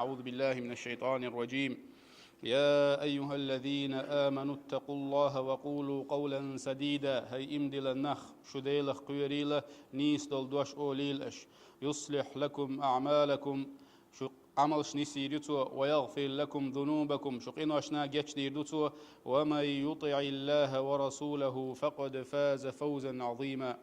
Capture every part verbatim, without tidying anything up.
أعوذ بالله من الشيطان الرجيم. يا أيها الذين آمنوا اتقوا الله وقولوا قولا سديدا. ХӀай иман диллина нах, шу Делах кхерийла, нийса дола дош олийла аша. يصلح لكم أعمالكم. Шу Ӏамалш нисдийр ю Цо, ويغفر لكم ذنوبكم, шу къиношна гечдийр ду Цо, ومن يطع الله ورسوله فقد فاز فوزا عظيما.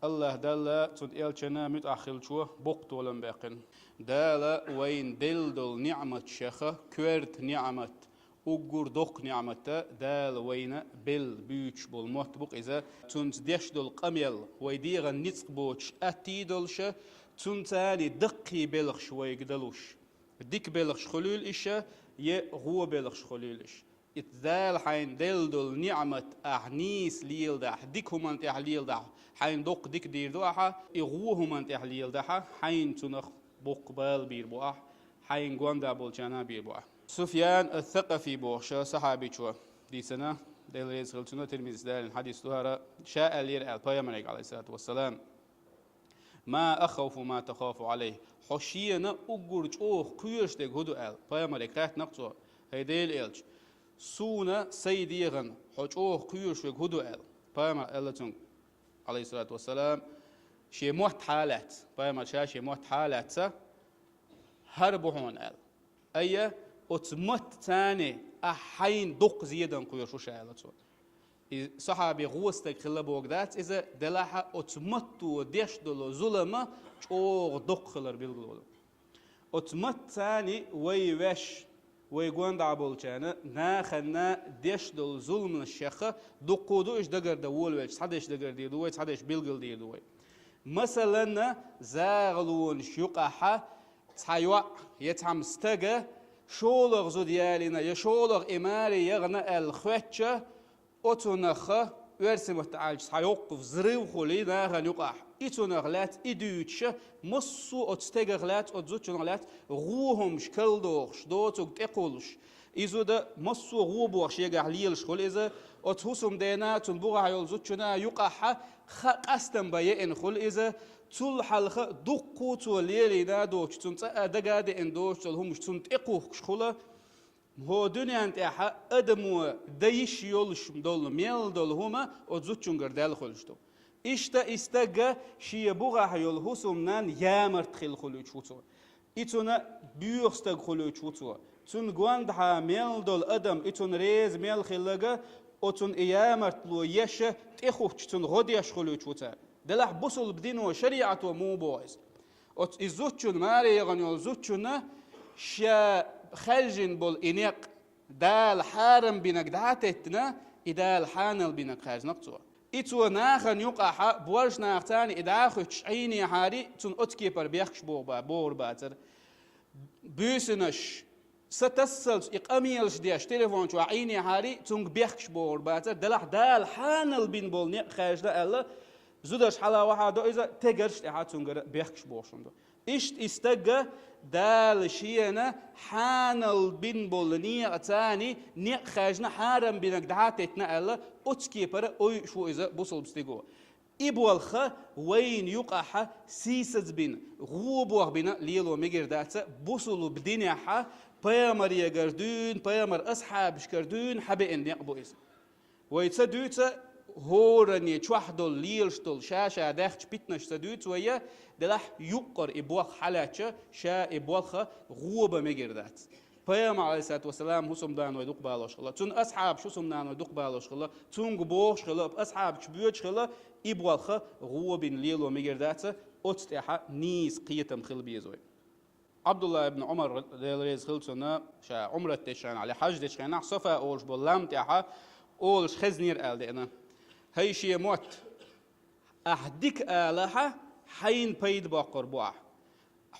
АллахӀ Далла, Цун Элчанна муьтӀахь хиллачо боккха толам баьккхина. Дала вайна делла долу ниӀматех, коьрта ниӀмат, уггар доккха ниӀмат, Дала вайна белла, буьйцуш болу мотт бу-кх иза, Цунца деш долу къамел, вай дегӀан ницкъ боцуш аттий долуш, Цунца цхьаьна даккхий белхаш вайга далуш. Дика белхаш хуьлийла иша, я гӀо белхаш хуьлийла иша. И Дала хьайна делла долу ниӀмат ахь нийса леладахь, дика хӀуманна тӀехь леладахь, хьайна доккха дика дийр ду ахьа, и гӀо хӀуманна тӀехь леладахьа, хьайна цунах боккха бала бийр бу ахь, хьайна гондахь болчарна бийр бу ахь. Суфьян ас-Сакъафи бохуш сахьабичо дийцина, Дела реза хила цунна, Тирмизис далийна хьадис ду хӀара, ша аьллера аьлла Пайхамарга, Ӏалайхиссалату вассалам: «ما أخوف ما تخاف عليه». Хьо шена уггар чӀогӀа кхоьруш дерг хӀун ду аьлла, Пайхамарга хаьттина-кх цо: «ХӀай Делан Элча, суна, сайн дегӀана, хьо чӀогӀа кхоьруш верг хӀун ду?» аьлла. Пайхамара аьлла цуьнга, Ӏалайхиссалату вассалам, шен мотт хьалаьцна. Пайхамара ша шен мотт хьалаьцна: «ХӀара бу хьуна», аьлла. «Айя, оцу маттаца ахь хьайна доккха зедан кхоьруш ву ша», аьлла цо. И сахьаби гӀо стаг хилла бохург дац иза, делахь а оцу матто деш долу зулам чӀогӀа доккха хилар билгало ду. Оцу маттаца вай ваьш, вай гондахь болчарна, нахана деш долу зуламашех дуккха а ду уьш дагардан волавелча, цхьадерш дагардийр ду вай, цхьадерш билгалдийр ду вай. Масалан, загӀалонаш юкъахь цхьа йоӀ я цхьамма стага шолгӀа зуда ялийна, я шолгӀа и маре яхана аьлла хоьттича, оцунах, оьрсийн маттахь аьлча, цхьа йоккха взрыв хуьлий нахана юкъахь. И цунах лаьцна и дуьйцуш, массо а оцу стегах лаьцна, оцу зудчунах лаьцна гӀо хӀумаш карладохуш, доцург тӀекхуллуш. И зуда массо а гӀо бохуш егахь лелаш хуьлу иза, оцу хӀусамдена, цунна бухахь йолу зудчунна юкъахь ха къастам бан еана хуьлу иза, цул хьалха дуккха а цо лелийна доцуш, цунна цкъа а дага а деана доцуш долу хӀумаш цунна тӀекхухкуш хуьлу. ХӀокху дуьненна тӀехь адамо дан йиш йолуш долу мел долу хӀума оцу зудчуьнгара даьлла хуьлуш ду. Иштта и стаг шен бухахь йолу хӀусамнанна ямарта хилла хуьлуьйтуш ву цо. И цунна боьха стаг хуьлуьйтуш ву цо. Цунна гондахьа мел долу адам, и цунна реза мел хилларг, оцунна и ямартло еш, тӀехуттуш, цунна гӀо деш хуьлуьйтуш ву цара. Делахь бусулба дино, шариӀато муха боху иза? Оцу и зудчунна, маре яхана йолу зудчунна, ша хаьржина болу и некъ Дала хьарам бинарг дӀа а теттина, и Дала хьанал бинарг хаьржина-кх цо. И цо нахана юкъахь, боьрша нахаца и дӀа а хуьттуш Ӏийнехьара, цунна оцу кепара бехкаш боху ба-, бохур бацара. Буьйсанаш, сатассалц и къамелаш деш, телефон чохь Ӏийнехьара, цуьнга бехкаш бохур бацара, делахь Дала хьанал бина болу некъ хаьржина аьлла, зудаш хьала вахьа до иза, тегарш тӀехь цуьнгара бехкаш бохуш хӀума ду. Иштта и стаг Дала шена хьанал бина болу некъаца некъ хаьржина, хьарам бинарг дӀа а теттина аьлла, оцу кепара ойуш ву иза бусулба стиго. И болх вайна юкъахь сийсазбина, гӀо бохбина лело мегар дац, бусулба динехь пайхамарегара дуьйна, пайхамар асхьабашкара дуьйна хьабеана некъ бу иза. Вай ца дуьйцу, хӀоранна чохь долу лелаш долу ша-ша даьхча питанаш ца дуьйцу вай, делахь юккъара и болх хьалаьцча, ша и болх гӀо бан мегар дац. Пайхамар, Ӏалайхиссалату вассалам, хӀусамнана вай дукха балош хилла. Цуьнан асхьабаш хӀусамнана вай дукха балош хилла. Цуьнга бохуш хилла, асхьабаш боьдуш хилла, и болх гӀо бина лело мегар дац, оцу тӀехь нийса кхетам хила беза вай. Ӏабдулла ибн Ӏумар, Дела реза хила цунна, ша Ӏумрат дечу хенахь, я хьаж дечу хенахь, Сафа олуш болу лам тӀехь олуш хезнера аьлла деана: «ХӀай шен мотт, ахь дика алахь, хьайна пайда боккхур бу ахь.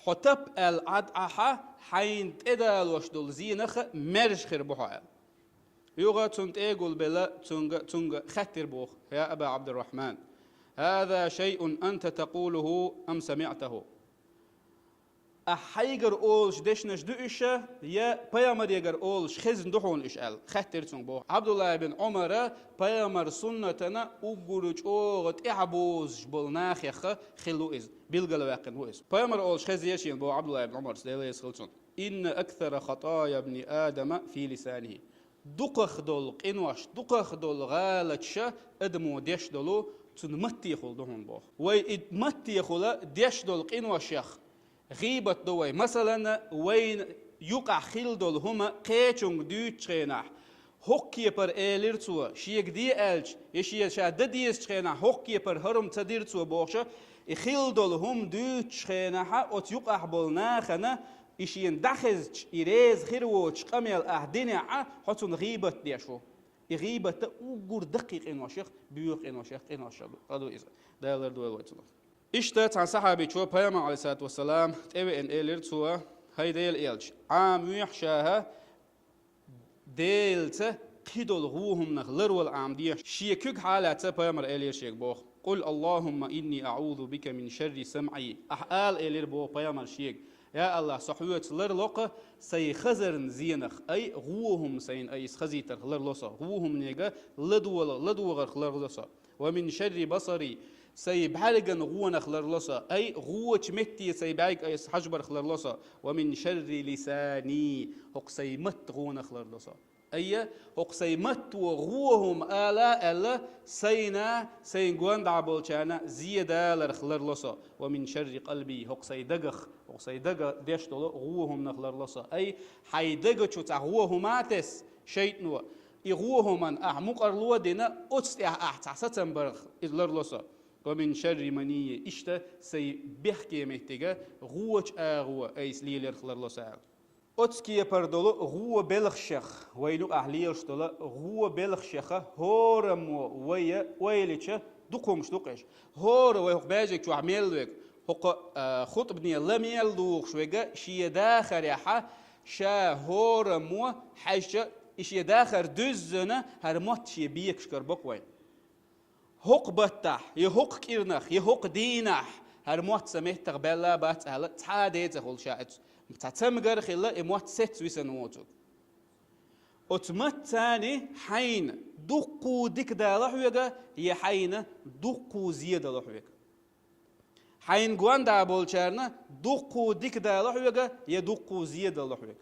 Хьо тап аьлла Ӏад ахь, хьайна тӀедалош долу зенах маьрша хир бу хьо», аьлла. Юха цунна тӀегулбелла, цуьнга, цуьнга хаьттира боху: «Я Аба Ӏабдуррахьман, хӀаза шайъун анта такъулуху ам самиӀтаху?» Ахь хьайгара олуш дешнаш ду уьш, я пайхамарегара олуш хезна ду хьуна уьш аьлла, хаьттира цуьнга боху. Ӏабдулла ибн Ӏумара пайхамар суннатана уггар чӀогӀа тӀаьхьабозуш болу нахехха хилла ву иза, билгалваьккхина ву иза. Пайхамар олуш хезира шена боху Ӏабдулла ибн Ӏумарс, Дела реза хила цунна: «Инна аксара хатая бни Адама фи лисанихи». Дукхах долу къинош, дукхах долу гӀалаташ адамо деш долу цуьнан маттехула ду хьуна боху. Вай и маттехула деш долу къиношех гӀийбат до вай. Масалан, вайна юкъахь хилла долу хӀума кхечуьнга дуьйцучу хенахь, хӀокху кепара элира цо, шега де аьлча, я шен ша дан дезачу хенахь хӀокху кепара хӀара хӀума ца дира цо бохуша, и хилла долу хӀума дуьйцучу хенахьа оцу юкъахь болу нахана и шена дӀахезча, и реза хир воцуш къамел ахь динехь а, хьо цунна гӀийбат деш ву. И гӀийбат а уггар даккхий къиношех, боьха къиношех, къиношех ду, къа ду иза. Дала лардойла вай цунах. Иштта цхьана сахьабичо пайхамар, Ӏалайхиссалату вассалам, тӀевеана элира цо: «ХӀай Делан элча, Ӏамавехьа ша хӀа, Делаца кхидолу гӀо хӀуманах ларвала Ӏамадехьа». Шен куьг хьалаца пайхамар элира шега боху: «Къул Аллахумма инни аӀузу бика мин шарри самӀи». Ахь ала элира боху пайхамар шега: «Я Аллах, со хьоьца ларло-кха сайн хазарна зенах, ай гӀо хӀума сайна айса хазийтарх ларло со, гӀо хӀуманега ладогӀа-, ладогӀарх ларло со. Ва мин шарри басари, сайн бӀаьрган гӀонах ларло со, ай гӀочу метте сайн бӀаьрг айса хьажбарх ларло со. Ва мин шарри лисани, хӀокху сайн матта гӀонах ларло со». Айя, хӀокху сайн матто гӀо хӀума ала аьлла, сайна, сайн гонда болчарна зе даларх ларло со. Ва мин шарри къалби, хӀокху сайн дагах, хӀокху сайн дага деш долу гӀо хӀуманах ларло со. Ай, хьайн дага чу цхьа гӀо хӀума а тесса, шайтано, и гӀо хӀуманна ахь мукъарло а дина, оцу тӀехь ахь цхьа сацам барх иза ларло со. Ва мин шарри манийи, иштта сайн бехке меттига гӀочу агӀо айса леларх ларло со аьлла. Оцу кепара долу гӀо белхашех, вайна юкъахь лелаш долу гӀо белхашеха хӀораммо вай ойлича дукха хӀумаш ду-кх уьш. ХӀора вай хӀокху баьжиг чохь мел верг, хӀокху, а, хутбане ла мел духуш верг шен дахарехьа, ша хӀораммо хьаьжча, и шен дахар дуьззина, хӀара мотт шен бекашкара бо-кх вайн. ХӀокху баттахь, я хӀокху кӀирнах, я хӀокху дийнахь хӀара мотт сан меттах баьлла бац аьлла, цхьа а де ца хуьлу ша оцу. Цхьа цамгар а хилла, и мотт сецца висина воцург. Оцу маттаца хьайна дуккха дика дала хьоьга, я хьайна дуккха зе дала хьоьга. Хьайна гонда болчарна дуккха дика дала хьоьга, я дуккха зе дала хьоьга.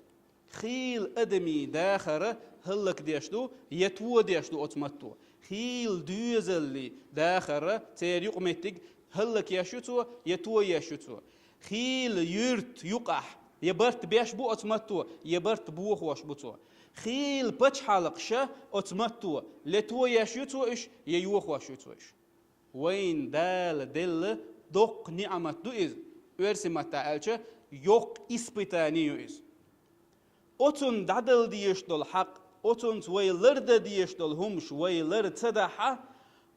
Хийла адамийн дахар хӀаллакдеш ду, я тодеш ду оцу матто. Хийла доьзаллий дахар церан юкъаметтиг хӀаллакъеш ю цо, я тоеш ю цо. Хийла юьрт юкъахь я барт беш бу оцу матто, я барт бохош бу цо. Хийла пачхьалкхаш оцу матто я тоеш ю цо уьш, я йохош ю цо уьш. Вайна Дала делла доккха ниӀмат ду иза, оьрсийн маттахь аьлча, йоккха испытание ю иза. Оцунна дӀадала дезаш долу хьакъ, оцунца вай лардан дезаш долу хӀумаш вай лар ца дахьа,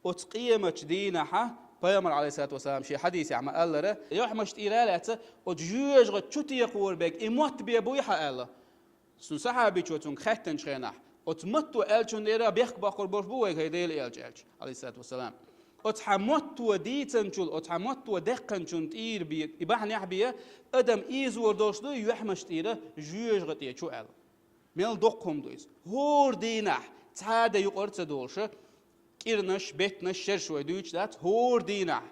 оцу къематчу дийнахьа, пайхамар, Ӏалайхиссалату вассалам, шен хьадисехь ма-аллара, юьхьмаш тӀера а лаьцна, оцу жоьжахати чу текхор берг и мотт бен буй хьан аьлла. Цу сахьабичо цуьнга хаьттинчу хенахь, оцу матто аьллачун дера бехк боккхур болуш бу вайга, хӀай Делан элча, аьлча, Ӏалайхиссалату вассалам. Оцу хьан матто дийцинчул, оцу хьан матто даьккхинчун тӀера бен, и бахьанехь бен, адам ийзор долуш ду юьхьмаш тӀера жоьжахати чу аьлла. Мел доккха хӀума ду иза. ХӀора дийнахь цхьа а де юкъара ца долуша, кӀирнаш, беттанаш, шераш вай дуьйцуш дац, хӀора дийнахь.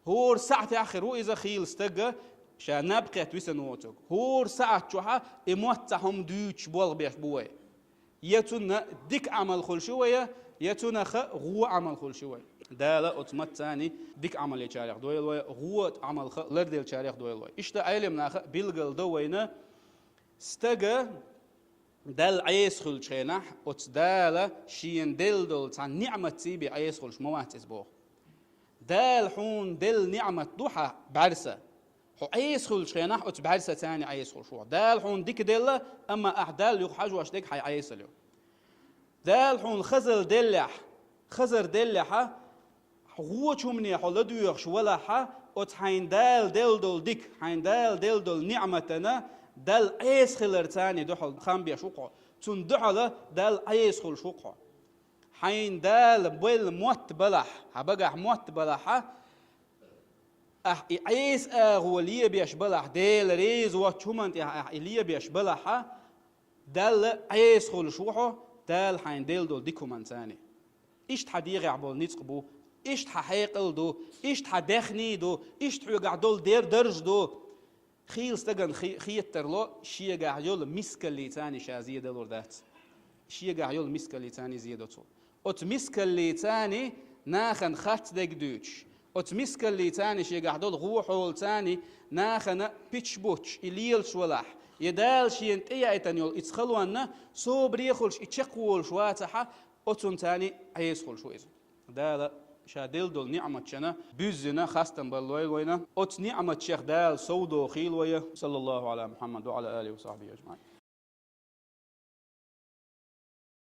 ХӀора сахьтехь хир ву иза хийла стага, ша наб кхетта висина воцург. ХӀора сахьт чохьа и мотт цхьа хӀума дуьйцуш болх беш бу вай. Я цунна дика Ӏамал хуьлуш ю вай, я цунах гӀо Ӏамал хуьлуш ю вай. Дала оцу маттаца дика Ӏамал ечарех дойла вай, гӀо Ӏамалха ларделчарех дойла вай. Иштта Ӏелам наха билгал до вайна, стага Далла Ӏеса хуьлучу хенахь, оцу Дала шена делла долу цхьа ниӀматций бен Ӏеса хуьлуш ма вац иза боху. Дала хьуна делла ниӀмат ду хьан бӀаьрса. Хьо Ӏеса хуьлучу хенахь, оцу бӀаьрсаца Ӏеса хуьлуш ву. Дала хьуна дика делла, амма ахь Далла юха хьажош дерг хьайн Ӏесалла ю. Дала хьуна хазалла деллехь, хазар деллехьа, гӀочу хӀумане хьо ладоьгӀуш валахьа, оцу хьайна Дала делла долу дика, хьайна Дала делла долу ниӀматана Далла Ӏеса хиларца дуьхьал хам беш ву хьо. Цунна дуьхьала Далла Ӏеса хуьлуш ву хьо. Хьайна Дала белла мотт балахь, хьан багахь мотт балахьа, Ахь и Ӏеса агӀо лебеш балахь, Дела реза воцчу хӀуманна тӀехь ахь и лебеш балахьа, Далла Ӏеса хуьлуш ву хьо, Дала хьайна делла долу дика хӀуманна царний. Иштта хьан дегӀехь болу ницкъ бу, иштта хьан хьекъал ду, иштта хьан даьхний ду, иштта хьоьгахь долу дер дарж ду. Хийла стагана хи-, хетарало, шегахь йолу мискаллица ша зен далур дац. Шегахь йолу мискаллица зен до цо. Оцу мискаллица нахана харц дерг дуьйцуш, оцу мискаллица шегахь долу гӀо хьолаца нахана пичча буттуш, и лелаш валахь, я Дала шена тӀеяийтина йолу иза халонна собаре хуьлуш и чекхволуш вацахьа, оцунца Ӏеса хуьлуш ву иза. Дала ша делла долу ниӀматашна буьззина хастам баллойла вайна. Оцу ниӀматех Дала совдохийла вай. Саллаллаху Ӏала Мухьаммад ва Ӏала алихи ва сахьбихи ажмаӀин.